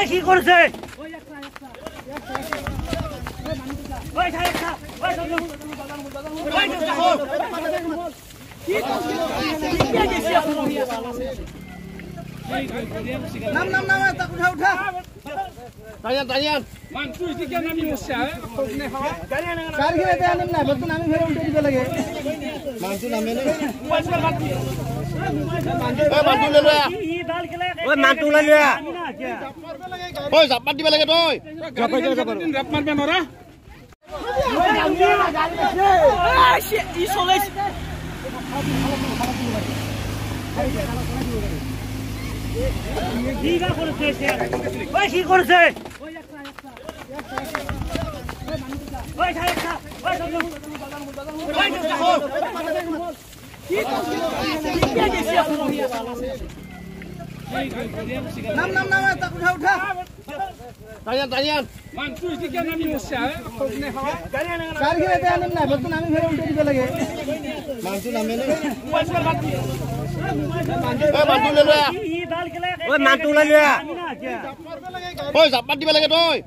কি করছে? নাম নাম নাম উঠা উঠা আমি ফের উল্টে দিব লাগে। কি করছে? নাম নাম নাম উঠা উঠা আমি ফের উল্টে দিব লাগে। দিব লাগে তই।